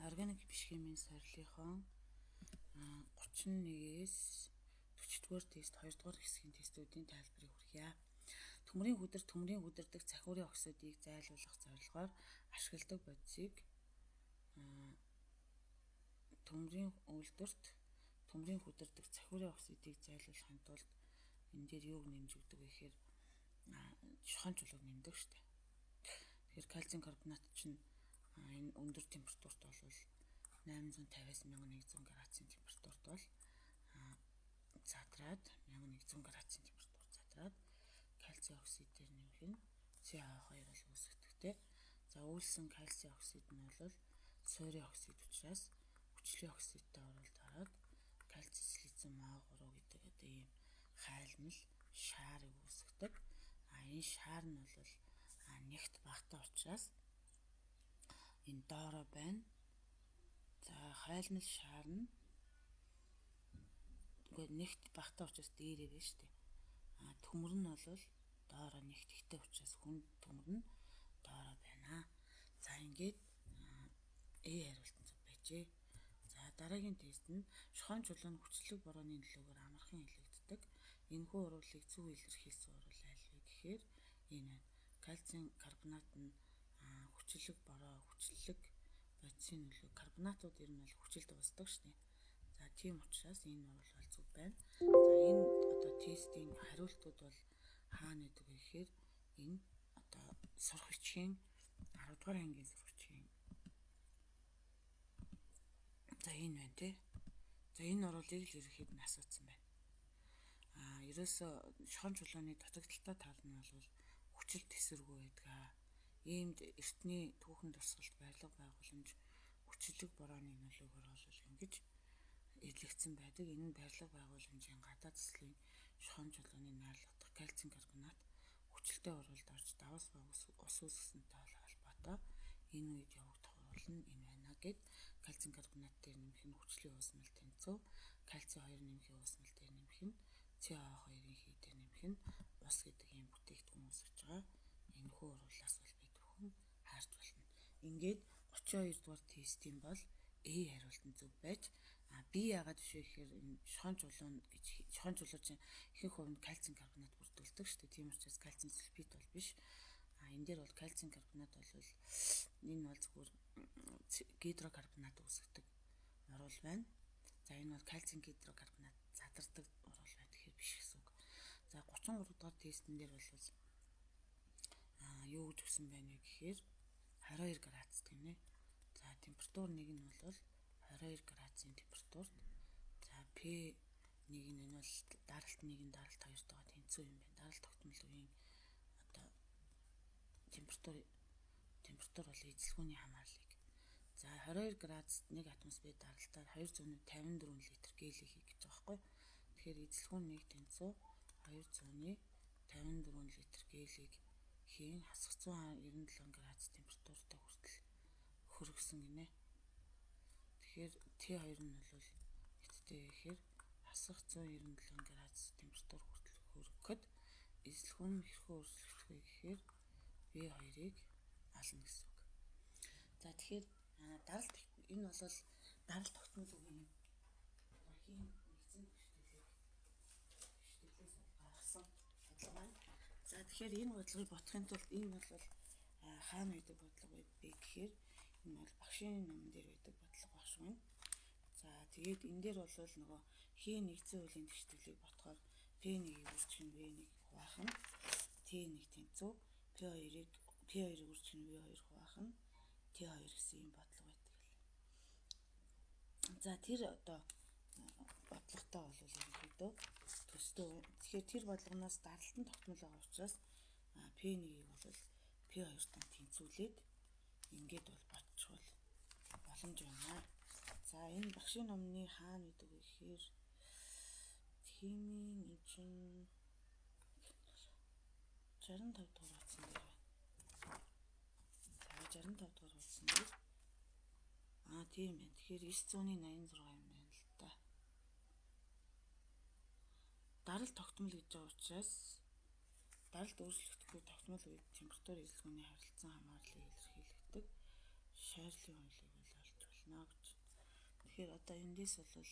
Органик биш химийн сорилынхон 31-ээс 40-р тест 2-р хэсгийн тестүүдийн тайлбарыг хүргье. Төмрийн хүдэр төмрийн хүдэрдэг цахиурын оксидыг зайлуулах зорилгоор ашигладаг бодисыг төмрийн үйлдвэрт төмрийн хүдэрдэг цахиурын оксидыг зайлуулахын тулд энэ дээр юуг нэмж өгдөг вэ гэхээр шохон чулууг нэмдэг шүү дээ. Тэгэхээр кальцийн карбонат чинь энэ өндөр температурт бол 850-аас 1100 градусын температурт бол задраад 1100 градусын температурт задраад кальцийн оксид дээр нэмэх нь CaO2 бол үүсгдэг те. За үйлсэн кальцийн оксид нь бол суурийн оксид учраас хүчлийн оксидтай оруулалт ороод кальци силициум О3 гэдэг одоо ийм хайлмал шаарыг үүсгэдэг. А энэ шаар нь бол нэгт багтаа учраас энэ доороо байна. За хайлмал шаар нь үгүй нэгт багтаа учраас дээрээ байна шүү дээ. А төмөр нь бол доороо нэгт ихтэй учраас хүн төмөр нь доороо байна. За ингээд Э хариулт нь зөв байжээ. За дараагийн тест нь шохон чулуу нь хүчлэг борооны нөлөөгөөр амархан илэгддэг. Энэхүү уруулыг зөв илэрхийлсэн уруул аль вэ гэхээр энэ байна. Кальцийн карбонат нь хүчлэг бороо, хүчлэг бодисын нөлөө карбонатууд ер нь бол хүчилд уусдаг шүү дээ. За тийм учраас энэ уруул бол зөв байна. За энэ одоо тестийн хариултууд бол хаана гэдэг вэ гэхээр энэ одоо сурах бичгийн 10 дугаар ангийн сурах бичгийн за энэ байна те. За энэ уруулыг л ерөнхийд нь асуусан байна. А ерөөсөө шохон чулууны дутагдaltaй тал нь бол хүчил тэсвэргүй байдаг. Иймд эртний түүхэн дурсгалт барилга байгууламж хүчлэг борооны нөлөөгөөр бол ингэж эдлэгдсэн байдаг. Энэ нь барилга байгууламжийн гадаад заслийн шохон чулууны найрлагдах кальцийн карбонат хүчлэлтэй уруулд орж давас ба ус үүсгэсэнтэй холбоотой энэ үед явагдах уруул нь энэ байна гэд кальцийн карбонат дээр нэмэх нь хүчлийн уусмал тэнцүү, кальци 2 нэмхийн уусмал дээр нэмэх нь CaO2-ын хий дээр нэмэх нь ус гэдэг ийм бүтээгдэхүүн үүсгэж байгаа. Энэхүү уруулаас бол бид бүхэн харж болно. Ингээд 32 дугаар тестийн бол А хариулт нь зөв байж, а B яагаад биш вэ гэхээр энэ шохон чулуу гэж шохон чулуу чинь ихэнх хувь нь кальцийн карбонат бүрдүүлдэг шүү дээ. Тийм учраас кальцийн сульфид бол биш. А энэ дээр бол кальцийн карбонат бол энэ бол зүгээр гидрокарбонат үүсгэдэг уруул байна. За энэ бол кальцийн гидрокарбонат задардаг уруул байна. Тэгэхээр биш гэсэн үг. За 33 дугаар тестэн дээр бол юу гэж өгсөн байна вэ гэхээр 22 градус гинэ. За температур нэг нь бол 22 градусын температурт за P нэг нь энэ бол даралт нэг нь даралт хоёртойгоо тэнцүү юм байна. Даралт тогтмол үеийн одоо температур бол эзэлхүүний хамаарлыг. За 22 градусд 1 атмосфер даралтаар 254 литр гелийг хийх гэж байгаа байхгүй. Тэгэхээр эзэлхүүн нэг тэнцүү 254 литр гелийг хийн хасах 197 градус температуртай хүртэл хөргөсөн гинэ. Тэгэхээр T2 нь бол гэттэй гэхээр хасах 197 градус температур хүртэл хөргөхөд эзэлхүүн нь хэрхэн өөрчлөгдөх вэ гэхээр V2-ыг олно гэсэн үг. За тэгэхээр даралт энэ бол даралт тогтмол үеийн хийн нэгдсэн тэгшгэлээс гаргасан бодлого байна. За тэгэхээр энэ бодлогыг бодохын тулд энэ бол хаана байдаг бодлого вэ гэхээр энэ бол багшийн номон дээр байдаг бодлого багш байна. За тэгээд энэ дээр бол нөгөө хийн нэгдсэн үеийн тэгшгэлийг бодохоор P1-ийг үржих нь V1 хуваах нь T1 тэнцүү P2-ыг P2-ыг үржих нь V2 хуваах нь T2 гэсэн юм бодлого байдаг л. За тэр одоо бодлоготой бол ерөнхийдөө төстэй. Тэгэхээр тэр бодлогоноос даралт нь тогтмол байгаа учраас P1-ийг бол P2-тай тэнцвүүлээд ингээд бол ботчвол боломж байна. За энэ багшийн номны хаана гэдэг вэ гэхээр химийн энэ чинь 65 дугаар хуудсан дээр байна. За 65 дугаар хуудсан дээр тийм байна. Тэгэхээр 986 юм байна л да. Даралт тогтмол гэж байгаа учраас даралт өөрчлөгдөхгүй тогтмол үед температур эзэлхүүний харилцан хамаарлыг илэрхийлэгдэг шайрлын хуулийг бол олж болно. болно гэж. Тэгэхээр одоо эндээс бол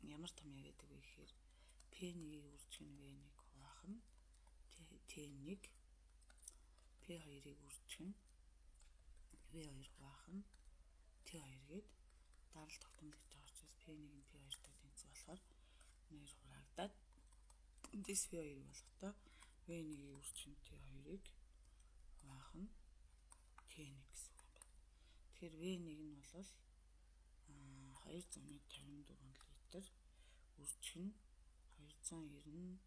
ямар том яа гэдэг вэ гэхээр P1-ийг үржих нь V1 хуваах нь T1, P2-ыг үржих нь V2 хуваах нь T2 гээд даралт тогтмол гэж байгаа учраас P1 нь P2-тай тэнцүү болохоор энэ хоёр хураагдаад эндээс V2-ыг болохдоо V1-ийг үржих нь T2-ыг хуваах нь T1 гэсэн үг юм байна. Тэгэхээр V1 нь бол 254 литр үржих нь 295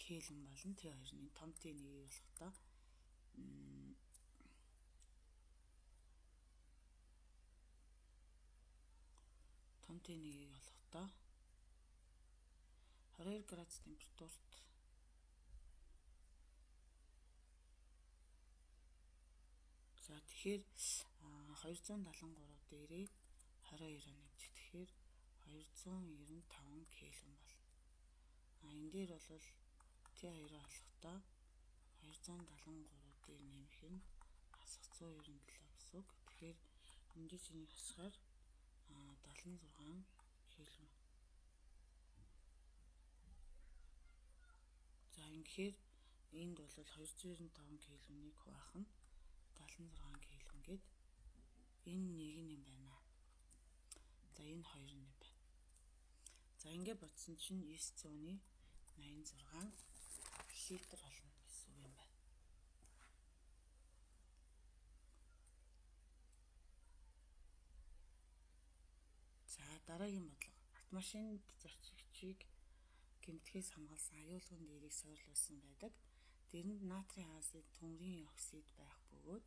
Кельвин болон Т2-ны том Т1-ийг болохдоо том Т1-ийг болохдоо 22 градус температурт за тэгэхээр 273 дээрээ 22-оо нэмчих. Тэгэхээр 295 Кельвин болно. А энэ дээр бол Т2-оо олохдоо 273 дээр нэмэх нь хасах 197 гэсэн үг. Тэгэхээр эндээс энийг хасахаар 76 Кельвин. За ингэхээр энд бол 295 Кельвинийг хуваах нь 76 Кельвин гээд энэ нэг нь юм байна. За энэ хоёр нь юм байна. За ингэ бодсон чинь 986 литр болно гэсэн үг юм байна. За дараагийн бодлого. Автомашинд зорчигчийг гэмтгэхээс хамгаалсан аюулгүй дээрийг суурлуулсан байдаг. Дэрэнд натрийн азид, төмрийн оксид байх бөгөөд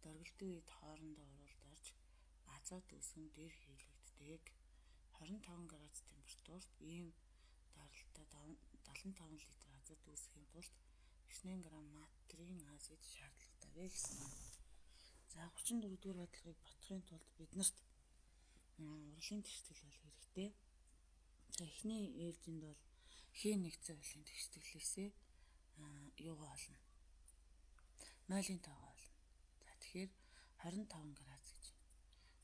дөргөлтийн үед хоорондоо уралд орж азот үүсгэн дэр хийлэгддэг. 25 градус температурт ийм даралттай 75 литр азот үүсгэхийн тулд 9 грамм натрийн азид шаардлагатай вэ гэсэн. За 34 дугаар бодлогыг бодохын тулд биднэрт урлагийн тэгштгэл бол хэрэгтэй. За эхний ээлжинд бол х нэгдсэн урлагийн тэгштгэлээсээ юугаа олно? Нойлын тоогоо олно. За тэгэхээр 25 градус гэж.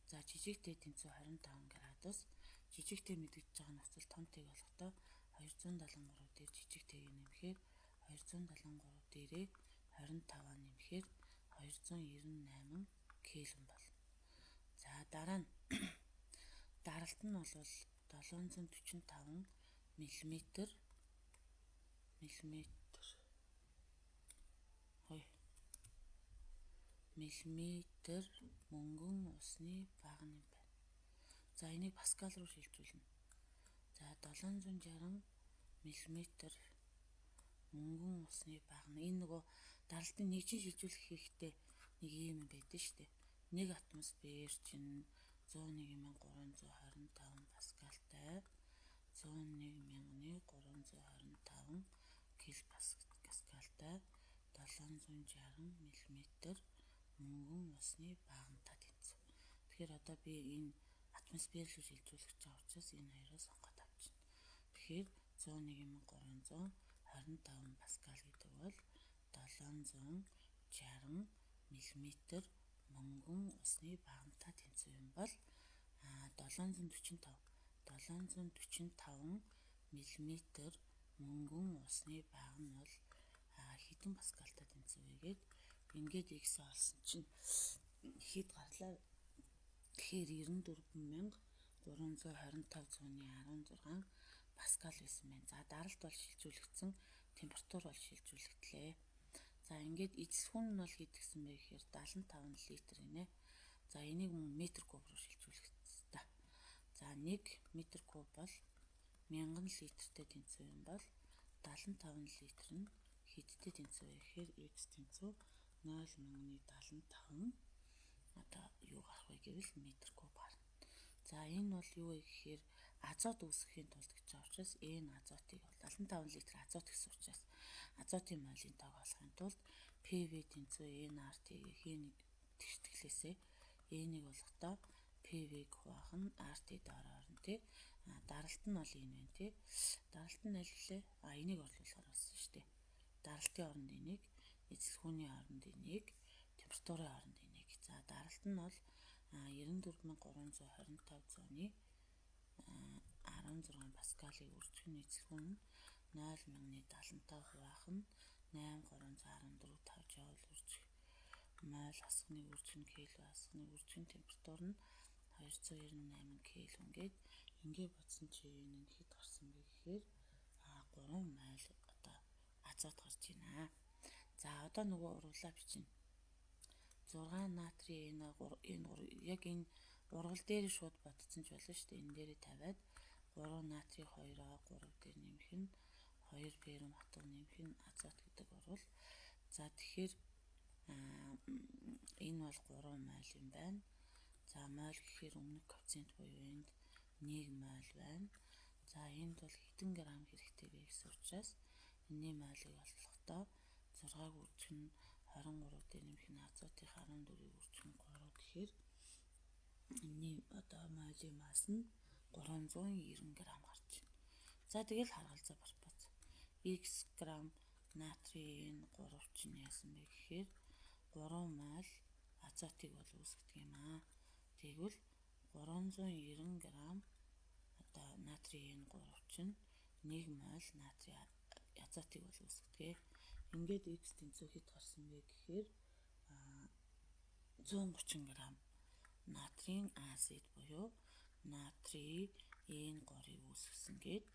За жижиг Т тэнцүү 25 градус. Жижиг Т мэдэгдэж байгаа нөхцөл том Т-г олохдоо 273 дээр жижиг Т-г нэмэхээр 273 дээрээ 25-аа нэмэхээр 298 Кельвин болно. За дараа нь даралт нь бол 745 миллиметр миллиметр мөнгөн усны бага юм байна. За энийг паскал руу шилжүүлнэ. За 760 миллиметр мөнгөн усны бага. Энэ нөгөө даралтын нэгжийн шилжүүлэх хийхдээ нэг ийм юм байдаг шүү дээ. Нэг атмосфер чинь 101,325 паскалтай 101,325 килопаскалтай 760 миллиметр мөнгөн усны багантай тэнцв. Тэгэхээр одоо би энэ атмосфер руу шилжүүлэх гэж байгаа учраас энэ хоёроо сонгоод авчихна. Тэгэхээр 101,325 паскал гэдэг бол 760 миллиметр мөнгөн усны багантай тэнцв юм бол 745 миллиметр мөнгөн усны бага нь бол хэдэн паскалтай тэнцв вэ гээд ингээд x олсон чинь хэд гарлаа тэгэхээр 94,325.16 паскал байсан байна. За даралт бол шилжүүлэгдсэн, температур бол шилжүүлэгдлээ. За ингээд эзэлхүүн нь бол хэд гэсэн бэ гэхээр 75 литр гинэ. За энийг мөн метр куб руу шилжүүлэх ёстой. За 1 метр куб бол 1000 литртэй тэнцүү юм бол 75 литр нь хэдтэй тэнцүү вэ гэхээр x тэнцүү 0.75 одоо юу гарах вэ гэвэл метр куб гарна. За энэ бол юу вэ гэхээр азот үүсгэхийн тулд гэж байгаа учраас энэ азотыг бол 75 литр азот гэсэн учраас азотын молын тоог олохын тулд PV тэнцүү nRT-ийн нэг тэгштгэлээсээ N-ийг болохдоо PV-г хуваах нь RT доороор нь тий. Даралт нь бол энэ байна тий. Даралт нь аль вүлээ? Энийг орлуулахаар болсон шүү дээ. Даралтын оронд энийг, эзэлхүүний оронд энийг, температурын оронд энийг. За даралт нь бол 94325 зууны 16 паскалыг үржих нь эзэлхүүн нь 0.75 хуваах нь 8314 5 жаул үржих моль хасхныг үржих нь кельвин хасхныг үржих нь температур нь 298 кельвин гээд ингээ бодсон чи энэ нь хэд гарсан бэ гэхээр 3 моль одоо азот гарч байна. За одоо нөгөө уруулаа бичнэ. 6 натрий энэ 3 яг энэ ургал дээр шууд бодсон ч болно шүү дээ. Энэ дээрээ тавиад 3 натрий 2А 3 дээр нэмэх нь 2 феррум хатуу нэмэх нь азот гэдэг урвал. За тэгэхээр энэ бол 3 моль юм байна. За моль гэхээр өмнөх коэффициент буюу энд 1 моль байна. За энд бол хэдэн грамм хэрэгтэй вэ гэсэн учраас энэний молийг олохдоо 6-г үржих нь 23 дээр нэмэх нь азотын 14-ийг үржих нь 3 гэхээр энэний одоо молийн масс нь 390 г гарч байна. За тэгэл харгалзаа пропорц. X грамм натрий N 3 чинь яасан бэ гэхээр 3 моль азотыг бол үүсгэдэг юм аа. Тэгвэл 390 грамм одоо натрий N 3 чинь 1 моль натрий азотыг бол үүсгэдэг. Ингээд X тэнцүү хэд гарсан бэ гэхээр 130 грамм натрийн азид буюу натрий N3-ыг үүсгэсэн гээд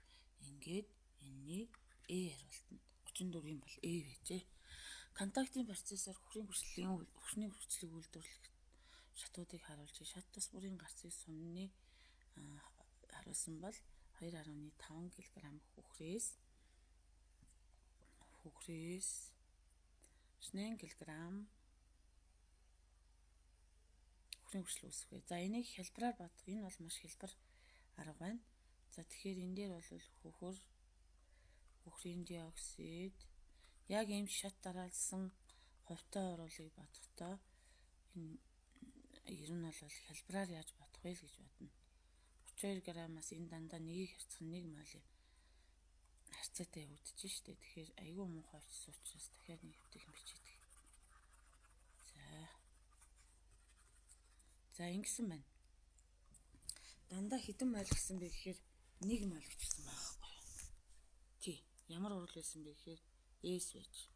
ингээд энэний Э хариулт нь 34-ийн бол Э байжээ. Контактын процессор хөрийн хүчний хүчлийг үйлдвэрлэх шатуудыг харуулж шат тус бүрийн гарцыг сумны харуулсан бол 2.5 кг хөхрээс 8 кг хөхрийн хүчил үүсэх вэ. За энийг хялбараар бодох. Энэ бол маш хялбар арга байна. За тэгэхээр энэ дээр бол хөхөр, хөхрийн диоксид яг ийм шат дараалсан хувьтай уруулыг бодохдоо энэ ер нь бол хялбараар яаж бодох вэ л гэж бодно. 32 граммаас энэ дандаа нэгийг харьцах нь 1 моль харьцаатай явагдаж штэ. Тэгэхээр айгүй муухай очсон учраас дахиад нэг хэвтэх юм бичээдэг. За ингэсэн байна. Дандаа хэдэн моль гэсэн бэ гэхээр 1 моль гэжсэн байгаа байхгүй юу? Тий. Ямар урал байсан бэ гэхээр S байж.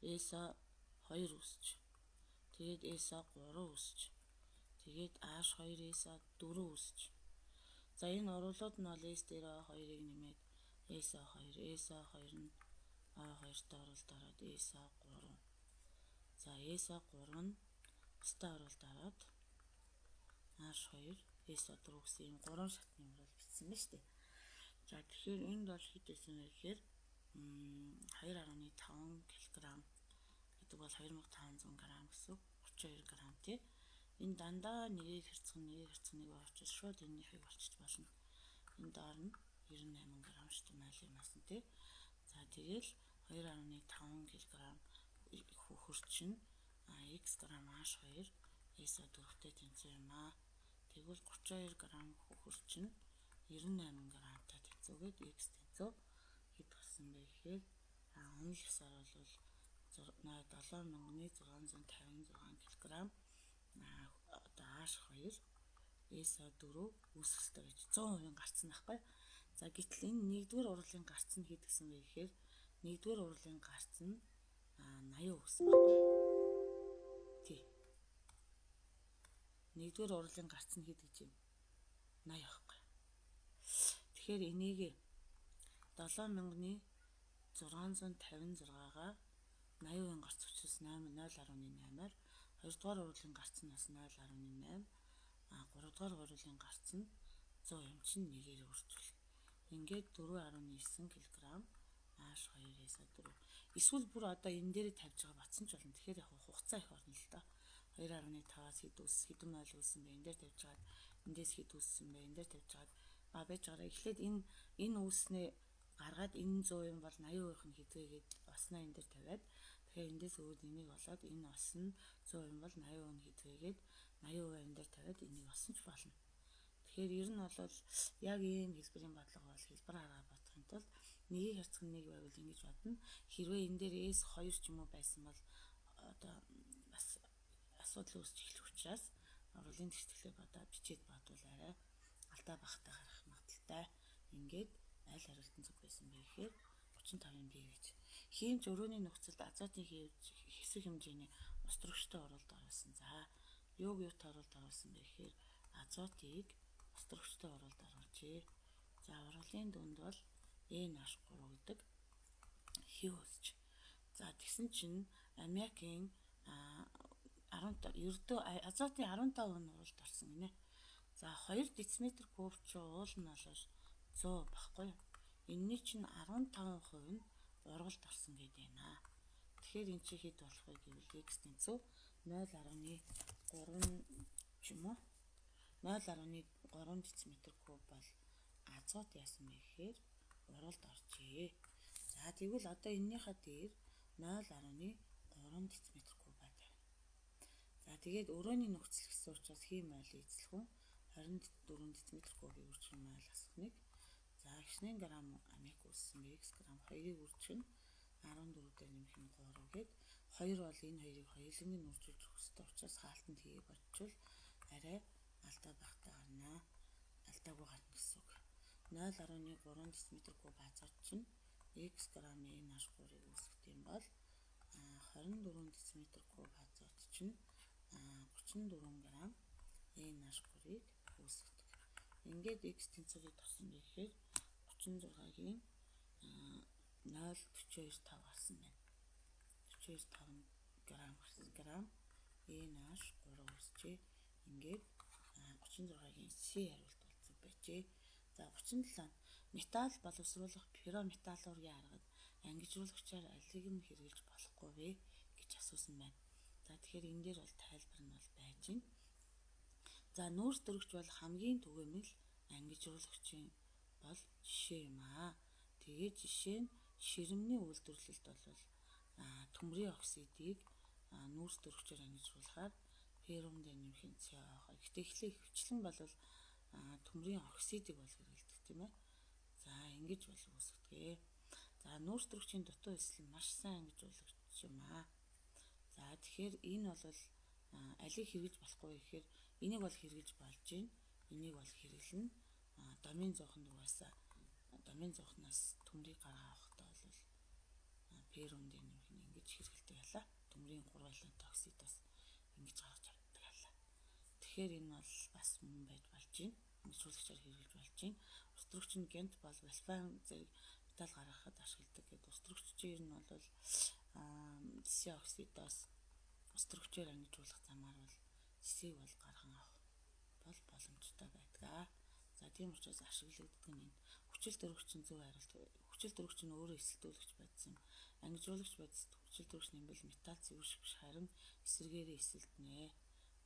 S-а 2 үүсч. Тэгээд S-а 3 үүсч. Тэгээд H2 S-а 4 үүсч. За энэ уруулууд нь бол S дээр А2-ыг нэмээд S-а 2, S-а 2 нь А2-тай оруулалт ороод S-а 3. За S-а 3 нь бусдаа оруулалт ороод H2 S-а 4 гэсэн ийм 3 шатны уруул бичсэн байна шүү дээ. За тэгэхээр энд бол хэд байсан бэ гэхээр 2.5 кг гэдэг бол 2500 г гэсэн 32 г тий. Энэ дандаа нэгийг харьцах нэгийг харьцах нэг учраас шууд энэнийхийг олчиж болно. Энэ доор нь 98 г шүү дээ молийн масс нь тий. За тэгэл 2.5 кг хөхөр чинь x грамм H2 SO4-тэй тэнцүү юм аа. Тэгвэл 32 г хөхөр чинь 98 грамтай тэнцүүгээд x тэнцүү хэд гарсан бэ гэхээр үнэл ёсоор бол 7656 кг одоо H2 SO4 үүсэх ёстой гэж 100% гарцсан байхгүй. За гэтэл энэ нэгдүгээр урлын гарц нь хэд гэсэн бэ гэхээр нэгдүгээр урлын гарц нь 80 гэсэн байхгүй. Тий. Нэгдүгээр урлын гарц нь хэд гэж юм? 80 байхгүй. Тэгэхээр энийг 7656-гаа 80% гарц учраас 8 0.8-аар хоёрдугаар урлын гарц нь бас 0.8, а гуравдугаар урлын гарц нь 100 юм чинь нэгээр үржүүл. Ингээд 4.9 кг H2SO4. Эсвэл бүр одоо энэ дээрээ тавьж байгаа батсан ч болно. Тэгэхээр яг хугацаа их орно л доо. 2.5-аас хэд үүс хэдэн мойл үүссэн бэ? Энэ дээр тавьж хагаад эндээс хэд үүссэн бэ? Энэ дээр тавьж хагаад байж байгаараа эхлээд энэ үүснээ гаргаад энэ 100 юм бол 80% нь хэдвэ гээд осноо энэ дээр тавиад тэгэхээр эндээс өвд энийг олоод энэ ос нь 100 юм бол 80% нь хэдвэ гээд 80% энэ дээр тавиад энийг олсон ч болно. Тэгэхээр ер нь бол яг ийм хэлбэрийн бодлого бол хэлбэр аргаар бодохын тулд нэгийг харьцах нь 1 байвал ингэж бодно. Хэрвээ энэ дээр S2 ч юм уу байсан бол одоо бас асуудал үүсч эхлэх учраас уруулын тэгтгэлээ бодоод бичээд бодвол арай алдаа багатай гарах магадлалтай. Ингээд аль хариулт нь зөв байсан бэ гэхээр 35-ын B гэж. Хиймч өрөөний нөхцөлд азотын хэсэг хэмжээний ус төрөгчтэй уралд оруулсан. За, юуг юутай уралд оруулсан бэ гэхээр азотыг ус төрөгчтэй уралд оруулжээ. За, ургалын дүнд бол NH3 гэдэг хэв үүсч. За, тэгсэн чинь аммиакийн 10 ердөө азотын 15% нь уралд орсон гинэ. За, 2 дециметр куб чи уул нь бол 100 баггүй юу? Энэний чинь 15% нь ургалд орсон гэдэг байна. Тэгэхээр энэ чи хэд болох вэ гэвэл x тэнцүү 0.3 ч юм уу 0.3 дециметр куб бол азот яасан бэ гэхээр уралд оржээ. За, тэгвэл одоо энэнийхээ дээр 0.3 дециметр кубаа тавина. За, тэгээд өрөөний нөхцөл гэсэн учраас хийм ойл эзлэх үү 24 дециметр кубыг үржих нь 0 хасах 1. За, хичнээн грамм аммиак үүссэн бэ? X грамм 2-ыг үржих нь 14 дээр нэмэх нь 3 гээд 2 бол энэ хоёрыг хоёуланг нь үржүүлж өгөх ёстой учраас хаалтанд хийгээ бодчвол арай алдаа багатай гарна. Алдаагүй гарна гэсэн үг. 0.3 дециметр куб азот чинь x грамм NH3-ыг үүсгэх юм бол 24 дециметр куб азот чинь 34 грамм NH3-ыг үүсгэдэг. Ингээд x тэнцвэрийг тосон бэ гэхээр 36-гийн 0.425 гарсан байна. 42.5 грамм гарсан. Грамм NH3 үүсчээ. Ингээд 36-гийн C хариулт бол зөв байжээ. За, 37. Металл боловсруулах феррометаллургийн аргад ангижруулагчаар алиг нь хэрэглэж болохгүй вэ гэж асуусан байна. За, тэгэхээр энэ дээр бол тайлбар нь бол байж байна. За, нүүрс төрөгч бол хамгийн түгээмэл ангижруулагчийн бол жишээ юм аа. Тэгээ жишээ нь ширэмний үйлдвэрлэлд бол төмрийн оксидыг нүүрс төрөгчөөр ангижруулахаар феррум дээр нэмэх нь CO. Гэхдээ эхлээ хвчлэн бол төмрийн оксидыг бол хэрэглэдэг, тийм ээ. За, ингэж бол үүсгэдэг. За, нүүрс төрөгчийн дутуу эсэл нь маш сайн ангижруулагч юм аа. За, тэгэхээр энэ бол алийг хэрэглэж болохгүй гэхээр энийг бол хэрэглэж болж байна. Энийг бол хэрэглэнэ. Домын зоохонд угаасаа домын зоохноос төмрийг гаргаа авахдаа бол феррум дээр нэмэх нь ингэж хэрэглэдэг ялаа. Төмрийн 3 валент оксидоос ингэж гаргаж авдаг ялаа. Тэгэхээр энэ бол бас мөн байж болж байна. Ангижруулагчаар хэрэглэж болж байна. Ус төрөгч нь гент бол вольфрам зэрэг металл гаргахад ашигладаг гэдэг. Ус төрөгч чинь ер нь бол цэсийн оксидоос ус төрөгчөөр ангижруулах замаар бол цэсийг бол гарган авах бол боломжтой байдаг. За, тийм учраас ашиглагддаг нь энэ хүчил төрөгч нь зөв хариулт. Хүчил төрөгч нь өөрөө эсэлтүүлэгч бодис юм. Ангижруулагч бодис хүчил төрөгч нэмбэл металл цэвэрших биш, харин эсэргээрээ эсэлдэнэ.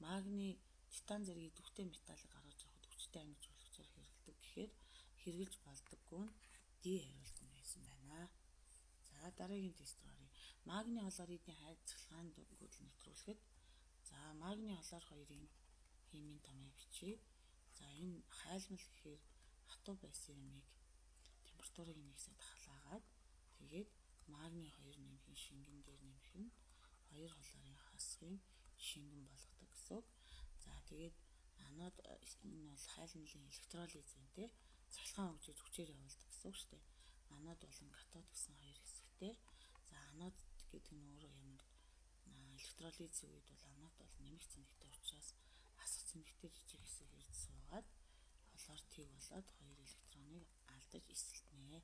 Магний, титан зэрэг идэвхтэй металлыг гаргаж авахд хүчтэй ангижруулагчаар хэрэглэдэг гэхээр хэрэглэж болдоггүй нь D хариулт нь байсан байна. За, дараагийн тест рүү оръё. Магний хлоридын хайр цахилгаан гүйдэл нэвтрүүлэхэд, за, магний хлор хоёрын химийн томьёо бичье. За, энэ хайлмал гэхээр хатуу байсан юмыг температурыг нэгсээд халаагаад тэгээд магний 2 нэмэх нь шингэн дээр нэмэх нь 2 хлорын хасхын шингэн болгодог гэсэн үг. За, тэгээд анод энэ бол хайлмлын электролиз байна те. Цахилгаан хөгжиж хүчээр явуулдаг гэсэн үг шүү дээ. Анод болон катод гэсэн хоёр хэсэгтэй. За, анод гэдэг нь өөрөө ямар электролизийн үед бол анод бол нэмэх цэнэгтэй учраас хасах цэнэгтэй жижиг хэсэг эрд суугаад хлор тэг болоод хоёр электроныг алдаж эсэлтнэ.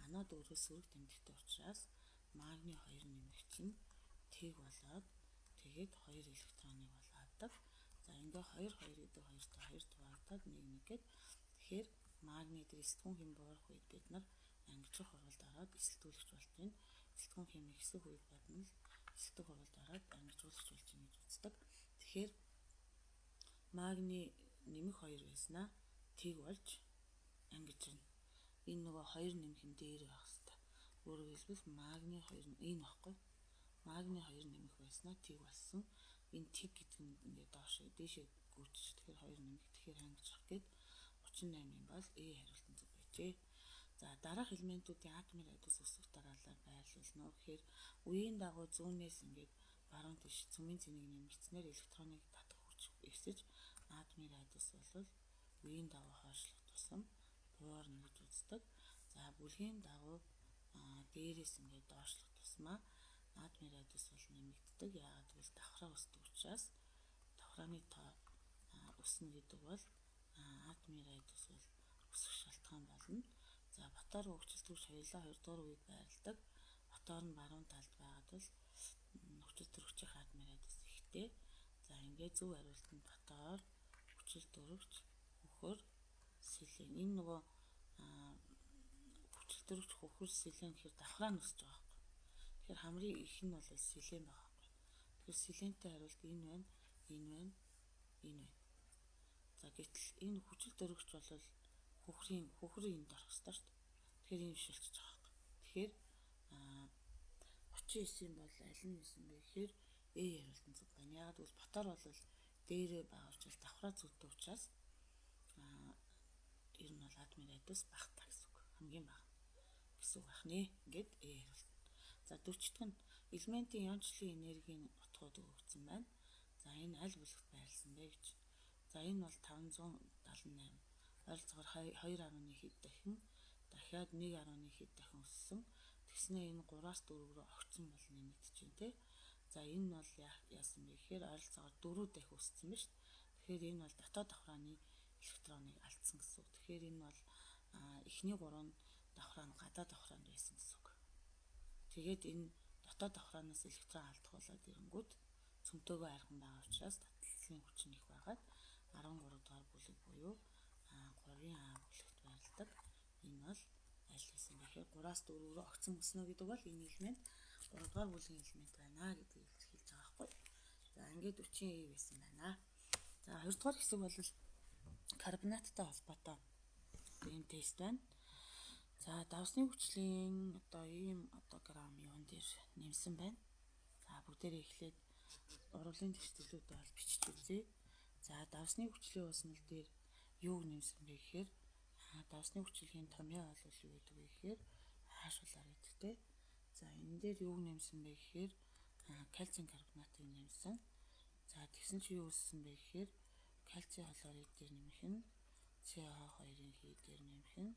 Анод өөрөө сөрөг тэмдэгтэй учраас магний 2 нэмэх чинь тэг болоод тэгээд хоёр электроныг бол авдаг. За, ингээ 2 2 гэдэг хоёртой 2 дуваагдаад 1 1 гээд, тэгэхээр магний дээр эсэлтгүүн хэм буурах үед бид нар ангижрах хуралд ороод эсэлтүүлэгч болт нь, эсэлтгүүн хэм ихсэх үед бодно л эсэлтэх хуралд ороод ангижруулагч болж байна гэж үздэг. Тэгэхээр магний нэмэх 2 байснаа тэг болж ангижирна. Энэ нөгөө 2 нэмэх нь дээр байх хэвээр. Өөрөөр хэлбэл магний 2 энэ багхгүй. Магний 2 нэмэх байснаа тэг болсон. Энэ тэг гэдэг нь ингээд доош дээшээ гүйчих. Тэгэхээр 2 нэмэх, тэгэхээр ангижрах гээд 38 юм бол Э хариулт нь зөв байжээ. За, дараах элементүүдийн атомын радиус өсөх дараалалаар байрлуулна уу гэхээр үеийн дагуу зүүнээс ингээд баруун тийш цөмийн цэнийг нэмэгдснээр электроныг татах хүч өсөж атомын радиус бол үеийн дагуу хойшлох тусам буурна гэж үздэг. За, бүлгийн дагуу дээрээс ингээд доошлох тусмаа атомын радиус бол нэмэгддэг. Яагаад гэвэл давхраа өсдөг учраас давхрааны тоо өснө гэдэг бол атомын радиус бол өсөх шалтгаан болно. За, ботоор хүчил төрөгч хоёулаа 2 дугаар үед байрладаг. Ботоор нь баруун талд байгаад бол хүчил төрөгчийн атомын радиус ихтэй. За, ингээд зөв хариулт нь ботоор, хүчил төрөгч, хөхөр, селен. Энэ нөгөө хүчил төрөгч, хөхөр, селен гэхээр давхраа нь өсөж байгаа байхгүй. Тэгэхээр хамрын их нь бол селен байгаа байхгүй. Тэгэхээр селентэй хариулт энэ байна, энэ байна, энэ байна. За, гэтэл энэ хүчил төрөгч бол хөхрийн хөхөр энд орох ёстой шүү дээ. Тэгэхээр ийм биш болчихж байгаа байхгүй. Тэгэхээр 39-ийн бол аль нь байсан бэ гэхээр Э хариулт нь зөв байна. Яагаад гэвэл ботоор бол дээрээ байгаа учраас давхраа зүйтэй учраас ер нь бол атомын радиус багатай гэсэн үг. Хамгийн бага гэсэн үг байх нэ. Ингээд Э хариулт. За, 40 дэх нь элементийн иончлалын энергийн утгууд өгөгдсөн байна. За, энэ аль бүлэгт байрласан бэ гэж. За, энэ бол 578 ойролцоогоор 2.1 хэд дахин, дахиад 1.1 хэд дахин өссөн. Тэгснээ энэ 3-аас 4 рүү огцсон бол нэмэгдэж байна те. За, энэ бол яасан бэ гэхээр ойролцоогоор 4 дахин өссөн ба шүү дээ. Тэгэхээр энэ бол дотоод давхрааны электроныг алдсан гэсэн үг. Тэгэхээр энэ бол эхний 3 давхраа нь гадаад давхраанд байсан гэсэн үг. Тэгээд энэ дотоод давхраанаас электрон алдах болоод ирэнгүүт цөмтөөгөө архан байгаа учраас таталцлын хүч нь их байгаад 13 дугаар бүлэг буюу 3-ын А бүлэгт байрладаг. Энэ бол аль байсан бэ гэхээр 3-аас 4 рүү огцон өснө гэдэг бол энэ элемент 3 дугаар бүлгийн элемент байна гэдгийг илэрхийлж байгаа байхгүй. За, ингээд 40 E байсан байна. За, 2 дугаар хэсэг бол карбонаттай холбоотой ийм тест байна. За, давсны хүчлийн одоо ийм одоо грамм юун дээр нэмсэн байна. За, бүгдээрээ эхлээд уруулын тэгшгэлүүдээ бол бичиж үзье. За, давсны хүчлийн уусмал дээр юуг нэмсэн бэ гэхээр давсны хүчилгийн томьёо бол юу гэдэг вэ гэхээр хаашуулаар гэдэг те. За, энэ дээр юуг нэмсэн бэ гэхээр кальцийн карбонатыг нэмсэн. За, тэгсэн чи юу үүссэн бэ гэхээр кальций хлорид дээр нэмэх нь CH2-ын хий дээр нэмэх нь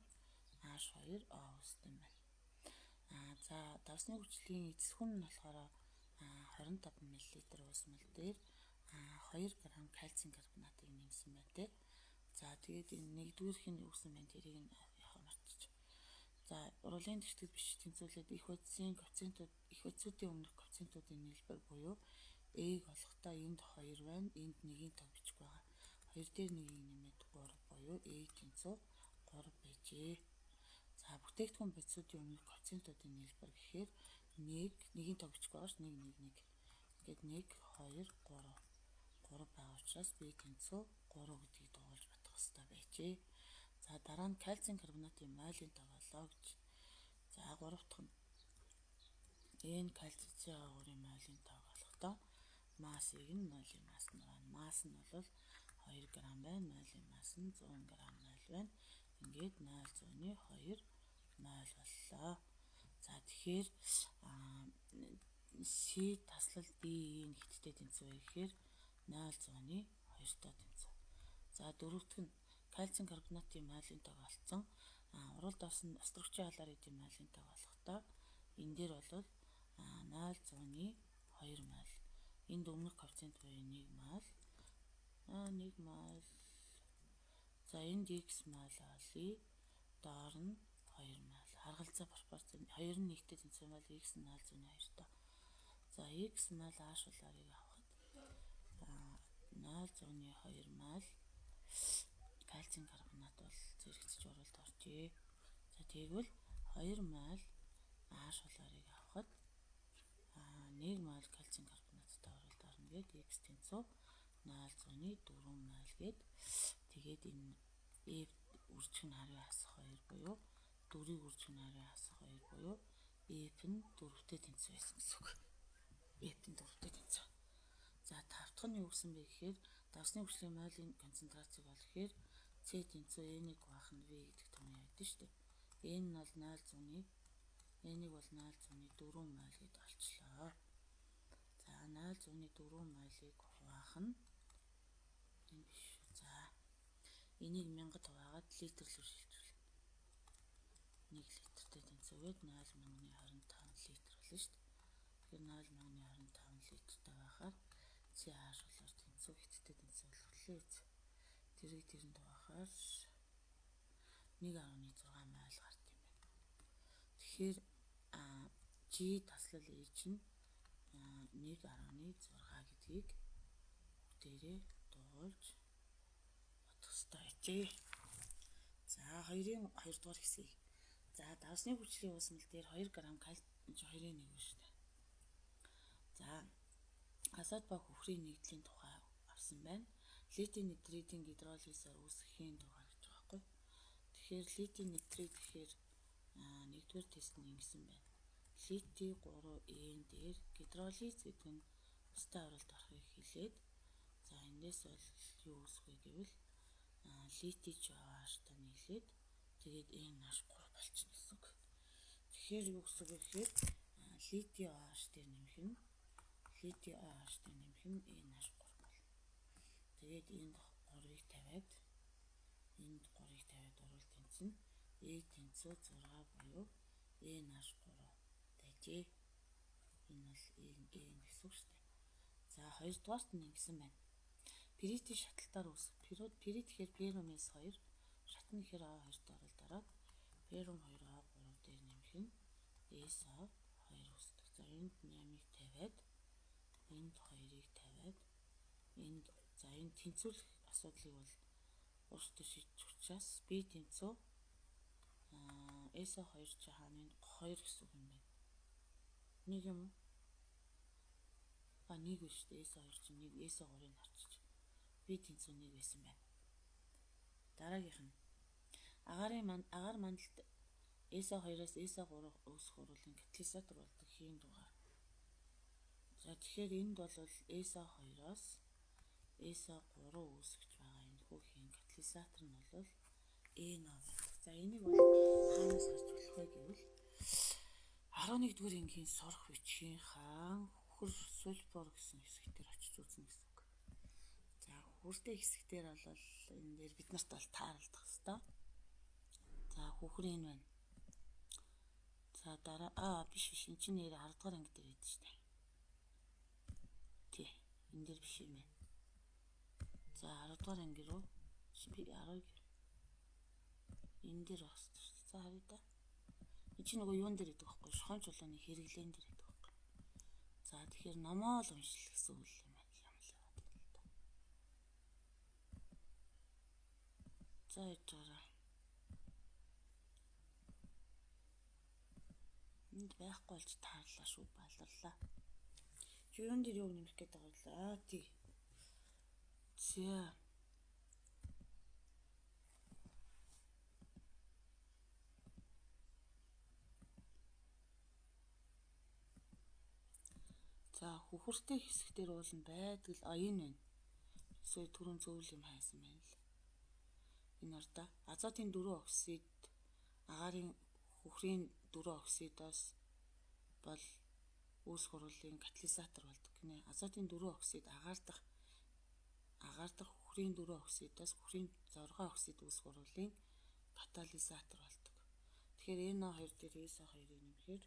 H2O үүсдэг байна. За, давсны хүчлийн эзэлхэн нь болохоор 25 мл уусмал дээр 2 г кальцийн карбонатыг нэмсэн байна те. За, тэгээд энэ нэгдүгээрх нь юу гэсэн бэ, тэрийг нь яхаа мартчих. За, уруулын тэгтгэл бичиж тэнцвүүлээд их бодисын коэффициентууд, их бодисуудын өмнөх коэффициентуудын нийлбэр буюу Э-г олохдоо энд 2 байна, энд 1-ийн тоо бичихгүй байгаа. 2 дээр 1-ийг нэмээд 3 буюу Э тэнцүү 3 байжээ. За, бүтээгдэхүүн бодисуудын өмнөх коэффициентуудын нийлбэр гэхээр 1, 1-ийн тоо бичихгүй байгаа ш 1 1 1. Ингээд 1 2 3 3 байгаа учраас B тэнцүү 3 гэдгийг дугуулж батгах хэрэгтэй байжээ. За, дараа нь кальцийн карбонатын мойлын тоо болоо гэж. За, 3 дахь нь энэ кальци CO3-ын мойлын тоог олохдоо массыг нь мойлын масс нь байна. Масс нь бол 2 г байна. Мойлын масс нь 100 г мойл байна. Ингээд 0.2 мойл боллоо. За, тэгэхээр C таслал D-ийн хэттэй тэнцүү вэ гэхээр 0.2-той тэнцүү. За, дөрөвдөх нь кальцийн карбонатын мойлын тоог олцсон. Урал давсан астрогчийн хлоридын мойлын тоог олохдоо энэ дээр бол 0.2 мойл. Энд өмнөх коэффициент буюу 1 мойл. 1 мойл. За, энд x мойл олъё. Доор нь 2 мойл. Харгалзаа пропорц 2 нь 1-тэй тэнцүү бол x нь 0.2-той. За, x мойл аашуулаарыг авахад 0.2 мойл кальцийн карбонат бол зэрэгцэж уралд оржээ. За, тэгвэл 2 мойл аашуулаарыг авахад 1 мойл кальцийн карбонаттай уралд орно гээд x тэнцүү 0.4 мойл гээд тэгээд энэ F үржих нь харын хасах 2 буюу 4-ийг үржих нь харын хасах 2 буюу F нь 4-тэй тэнцүү байсан гэсэн үг. F нь 4-тэй тэнцүү. За, тав дахь нь юу гэсэн бэ гэхээр давсны хүчлийн мойлын концентрацийг бол гэхээр C тэнцүү N-ийг хуваах нь V гэдэг том явагдана шүү дээ. N нь бол 0.1 N-ийг бол 0.4 моль гэд олчлоо. За 0.4 молийг хуваах нь энэ биш шүү. За энийг 1000-д хуваагаад литр рүү шилжүүлнэ. 1 литртэй тэнцвүүгээд 0.25 литр болно шүү дээ. Тэгэхээр 0.25 литртэй байхаар CH болоор тэнцүү хиттэй тэнцүү болох лээ. Тэрийг тэрэнд хуваахаар 1.6 майл гарт юм байна. Тэгэхээр G таслал E чинь 1.6 гэдгийг бүгдээрээ дуулж бодох ёстой ажээ. За 2-ын 2 дугаар хэсгийг. За давсны хүчлийн уусмал дээр 2 г кальци 2-ын 1 шүү дээ. За азот ба хөхрийн нэгдлийн тухай авсан байна. Литий нитридийн гидролизээр үүсгэхийн дугаар гэж байгаа байхгүй. Тэгэхээр литий нитрид гэхээр нэгдүгээр тест нь ингэсэн байна. Литий 3N дээр гидролиз гэдэг нь устай оролт орохыг хэлээд за эндээс бол юу үүсэх вэ гэвэл литий ч OH-тай нийлээд тэгээд NH3 болчихно гэсэн үг. Тэгэхээр юу гэсэн үг вэ гэхээр литий OH дээр нэмэх нь литий OH дээр нэмэх нь NH3 болно. Тэгээд энд 3-ыг тавиад энд 3-ыг тавиад урвал тэнцэнэ. E тэнцүү 6 буюу NH3 тажээ. Энэ бол N гэсэн үг шүү дээ. За хоёрдугаарт нь ингэсэн байна. Пиритийн шаталтаар үүсэх. Пирит гэхээр перум S2, шатна гэхээр O2-т оролт ороод перум 2O3 дээр нэмэх нь SO2 үүсдэг. За энд 8-ыг тавиад энд 2-ыг тавиад энд за энэ тэнцвүүлэх асуудлыг бол өөртөө шийдчих учраас B тэнцүү SO2 чи хаана 2 гэсэн үг юм байна. Нэг юм уу? А нэг биш үү? SO2 чинь нэг SO3-ыг харчиж. Би тэнцүү нэг байсан байна. Дараагийнх нь агаар мандалд SO2-оос SO3 үүсэх уруулын катализатор болдог хийн дугаар. За тэгэхээр энд бол SO2-оос SO3 үүсгэж байгаа энэ хүү хийн катализатор нь бол NO байдаг. За энийг бол хаанаас гарч болох вэ гэвэл 11-р ангийн сурах бичгийн хаан хөхөр сульфур гэсэн хэсэгтэр очиж үзнэ гэсэн үг. За хөхөртэй хэсэгтэр бол энэ дээр бид нарт бол тааралдах хэвээр. За хөхөр энэ байна. За дараа биш биш энэ чинь нэр 10 дугаар анги дээр байдаг шүү дээ. Тий, энэ дээр биш юм байна. За 10 дугаар анги руу би 10 энэ дээр байх хэрэгтэй шүү дээ. За харъя да. Энэ чинь нөгөө юун дээр гэдэг байхгүй шохон чулууны хэрэглээн дээр гэдэг байхгүй. За тэгэхээр номоо л уншил гэсэн үг юм байна. Юм л яваад байна л да. За яж байгаа. Энд байхгүй болж таарлаа шүү баларлаа. Чи юун дээр юу нэмэх гээд байгаа вэ? Аа тий. За. За хөхөртэй хэсэгтэр уул нь байдаг л энэ байна. Эсвэл түрүүн зөвл юм хайсан байна л. Энэ ардаа азотын 4 оксид агаарын хөхрийн 4 оксидоос бол үүсэх уруулын катализатор болдог гинэ. Азотын 4 оксид агаар дахь хөхрийн 4 оксидоос хөхрийн 6 оксид үүсэх уруулын катализатор болдог. Тэгэхээр NO2 дээр SO2-ыг нэмэхээр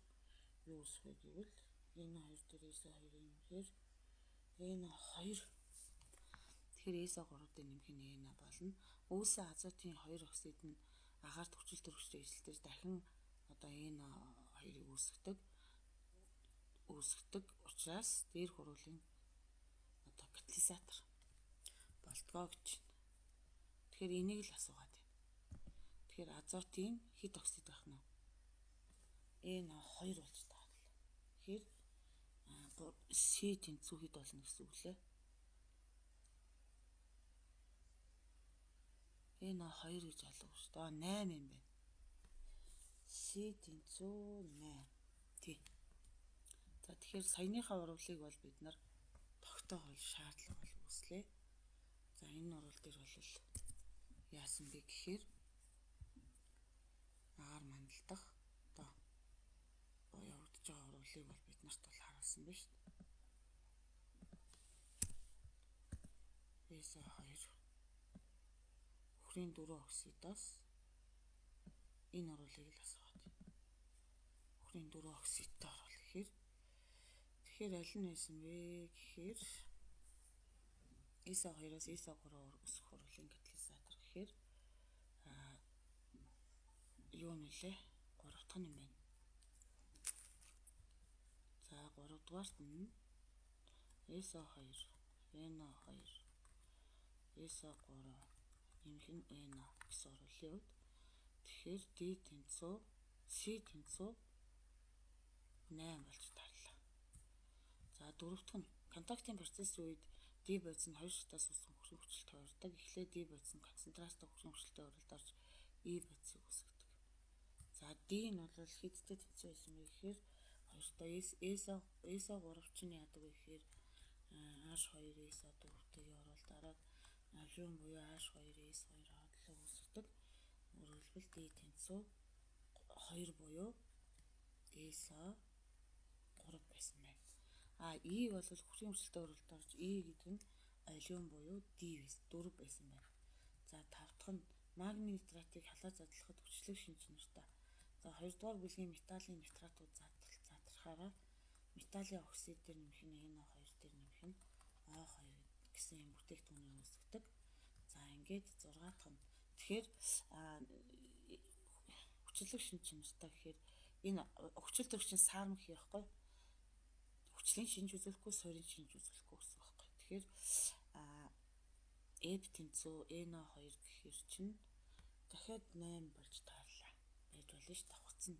юу үүсэх вэ гэвэл NO2 дээр SO2-ыг нэмэхээр NO2. Тэгэхээр SO3 дээр нэмэх нь NA болно. Үүсэн азотын 2 оксид нь агаарт хүчил төрөгчтэй эсэлтээр дахин одоо NO2-ыг үүсгэдэг учраас дээр хуруулын одоо катализатор болдгоо гэж байна. Тэгэхээр энийг л асуугаад байна. Тэгэхээр азотын хэд оксид байх нь вэ? NO2 болж таарлаа. Тэгэхээр C тэнцүү хэд болно гэсэн үг лээ. NO2 гэж алга шүү дээ. 8 юм байна. C тэнцүү 8. Тий. За тэгэхээр саяныхаа уруулыг бол бид нар тогтоох бол шаардлага бол үүслээ. За энэ уруул дээр бол Яасан бэ гэхээр агаар мандал дахь одоо явагдаж байгаа уруулыг бол бид нарт бол харуулсан байна шүү дээ. SO2 үхрийн 4 оксидоос энэ уруулыг л асууад. Үхрийн 4 оксидтой оруул гэхээр тэгэхээр аль нь байсан бэ гэхээр SO2-оос SO3 өсөх уруулын катализатор гэхээр юу нөлөө 3 дахь нь юм байна. За 3 дугаарт нь SO2, NO2, SO3 нэмэх нь NO гэсэн оруулын хувьд тэгэхээр D тэнцүү C тэнцүү 8 болж тарлаа. За дөрөв дэх нь контактын процессын үед D бодис нь хоёр шатаас үүсгэн хөрсөн хүчлэлт хувирдаг. Эхлээд D бодис нь концентрацтай хөрсөн хүчлэлтэд уралд орж E бодисыг үүсгэдэг. За D нь бол хэдтэй тэнцүү байсан бэ гэхээр хоёртой SO3 чинь яадаг вэ гэхээр H2 SO4-тэйгээ оролд ороод алюм буюу H2 S2 хотлоо үүсгэдэг. Өөрөөр хэлбэл D тэнцүү 2 буюу SO3 байсан байна. А E бол хөрхийн хүчлэлтэд оролд орж E гэдэг нь алюм буюу D 4 байсан байна. За тав дахь нь магний нитратыг халаа задлахад хүчлэг шинж чанартай. За хоёрдугаар бүлгийн металлын нитратууд задрахаараа металлын оксид дээр нэмэх нь NO2 дээр нэмэх нь O2 гэсэн юм бүтээгдэхүүнийг үүсгэдэг. За ингээд 6 дахь нь тэгэхээр хүчлэг шинж чанартай гэхээр энэ хүчил төрөгчийн сарм гэх юм байхгүй. Хүчлийн шинж үзүүлэхгүй, суурийн шинж үзүүлэхгүй гэсэн үг байхгүй. Тэгэхээр F тэнцүү NO2 гэхээр чинь дахиад 8 болж таарлаа. Байж болно ш давхцсан.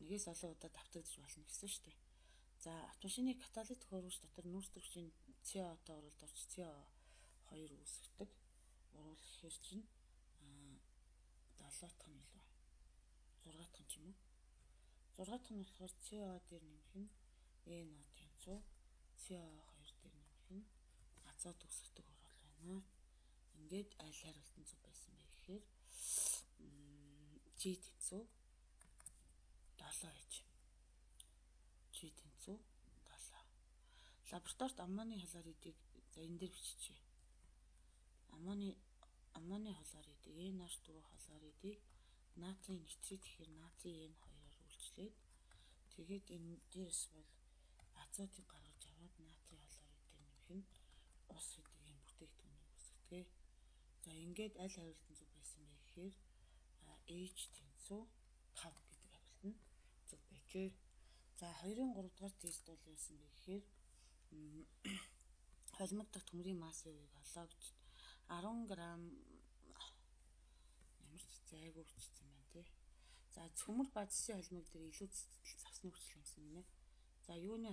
Нэгээс олон удаа давтагдаж болно гэсэн шүү дээ. За автомашины каталитик хөрвүүлч дотор нүүрс төрөгчийн CO-той уралд орж CO2 үүсгэдэг. Уруул гэхээр чинь 7 дахь нь илүү. 6 дахь нь ч юм уу. 6 дахь нь болохоор CO дээр нэмэх нь NO тэнцүү CO2 дээр нэмэх нь азот үүсгэдэг уруул байна. Ингээд аль хариулт нь зөв байсан бэ гэхээр G тэнцүү 7 гэж. G тэнцүү 7. Лабораторид аммоны хлоридыг за энэ дээр биччихье. Аммоны хлоридыг NH4 хлоридыг натрийн нитрит гэхээр натрий N2-оор үйлчлээд тэгээд энэ дээрс бол азотыг гаргаж аваад натрий хлорид дээр нэмэх нь ус гэдэг юм бүтээгдэхүүнийг үүсгэдэг. За ингээд аль хариулт нь зөв байсан бэ гэхээр H тэнцүү 5 гэдэг хариулт нь зөв байжээ. За 2-ын 3 дугаар тест бол яасан бэ гэхээр холимог дахь төмрийн массын хувийг олоо гэж 10 г ямар ч зайгүй бичсэн байна тий. За цөмөр ба зэсийн холимог дээр илүү цэцэл завсны хүчил гэсэн гинэ. За юуны